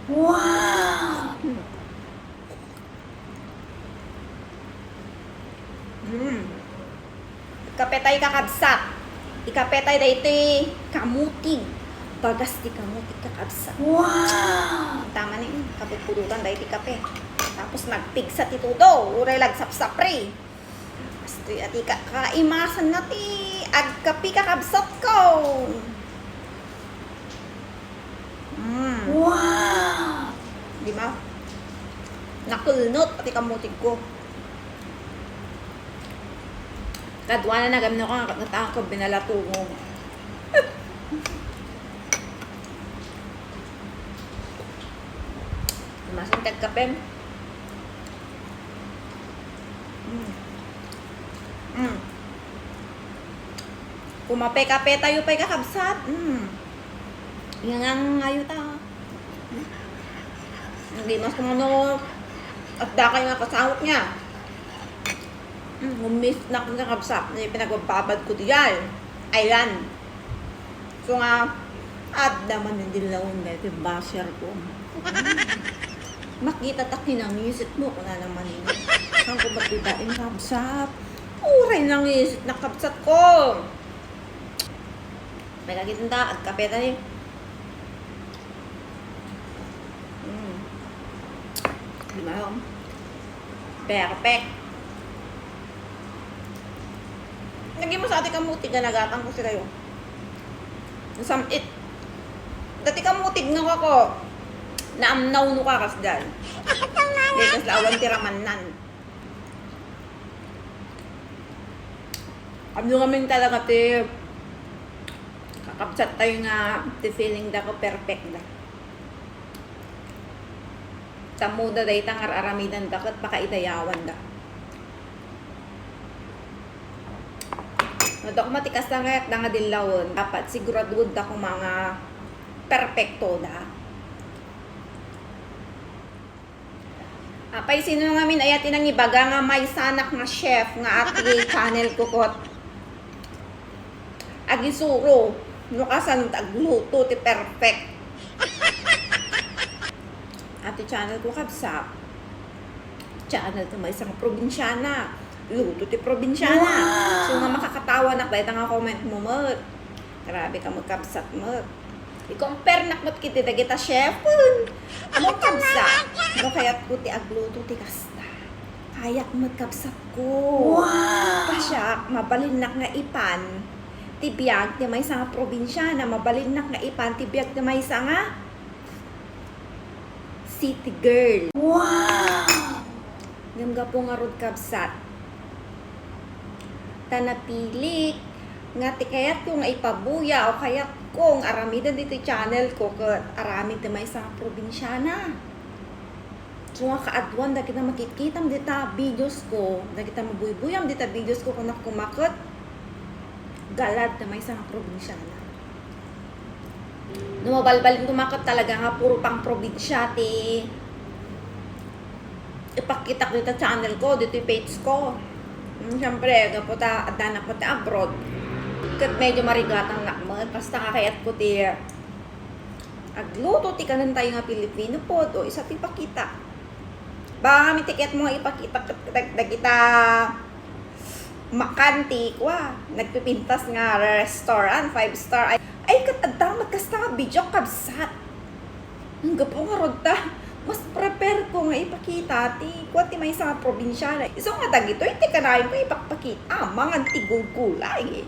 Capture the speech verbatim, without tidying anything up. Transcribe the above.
Wow! Mm. Kape tayo, kakabsat. Ikape tayo daytoy kamuting. Bagas ti kamuting, kakabsat. Wow! Tama ni, kapupudutan daytoy kape. Tapos nagpigsa ti tudo. Uray la agsapsapri. Kastoy a ti ka-, kaimasanna ti agkape, kakabsatko. Mm. Wow! Di ba? Nakelnet ti kamutingko. Kaduana na gamin ako, nga, nga, nga binalatungo. Masang ti agkape. Mm. Mm. Kumape-kape tayo pay, kakabsat. Mm. Ngangangayo ta. Hindi mas kumano at dakay nga kasawat niya. Mm, umis na akong kakabsat. Hindi pinagbabad ko diyan. Ayan. So nga, adda man din laon nga iti basher ko. Makita ta kinangisit mo, kuna naman yun. Saan ko ba't didain, kabsat? Uray nangisit na kabsat ko. May kakita ta, agkape tayo. Mm. Di ba? Perfect. Lagi mo sa ati kamuti, ganagatan ko sila yun. Samit. Dati kamuti nga ako. Naamnaw no ka, kasdan. Dahil kas lawan ti ramannan. Ano kami talaga ti kakabsat tayo nga ti feeling da ko perfect da. Tammuda dayta nga ar-aramidan da ket pakaidayawanda. No, dako matikasta nga ket nga dillawen, dapat siguraduda koma nga perpekto da. Apay, sino ngamin aya ti nangibaga nga maysanak nga chef nga ati channel ko ket agisuro no kasano ti agluto ti perfect? Ati channel ko, kabsat, channel ti maysa nga probinsiana. Luto ti probinsiana. Wow! So nga makakatawanak dayta nga comment mo met. Grabe ka met, kabsat met. I-compare nak met ket dagita chef. Amo, kabsat, no kayatko ti agluto ti kasta, kayak met, kabsatko. Wow! Kasiak, mabalinnak nga ipan ti biag ti maysa nga probinsiana, mabalinnak nga ipan ti biag ti maysa nga city girl. Wow! Ngem gapu ngarud, kabsat, ta napilik nga ti kayatko nga ipabuya o kayatko nga aramiden ditoy channel ko ket aramid ti maysa nga probinsiana. So nga kaaduan dagita makitkitam dita videos ko, dagita mabuybuyam dita videos ko, kunak koma ket galad ti maysa nga probinsiana. No mabalbalin koma ket talaga nga puro pangprobinsia ti ipakitak dita channel ko, ditoy page ko. Mm, siyempre, gapu ta addanak met abroad. Ket medyo marigatanak met, basta nga kayatko ti agluto ti kanen tayo nga Filipino food, o isu ti ipakita. Baka kami ti kayatmo nga ipakita ket dag-, dagita makan ti kua, nagpipintas nga restaurant, five star. Ay, ay, ket adda met kasta nga video, kabsat. Ang gapu ngarud ta, mas prefer ko nga ipakita ti kua ti maysa nga probinsiana. Isu nga dagitoy ti kanayon ko ipakpakita, mangan ti gulgulay.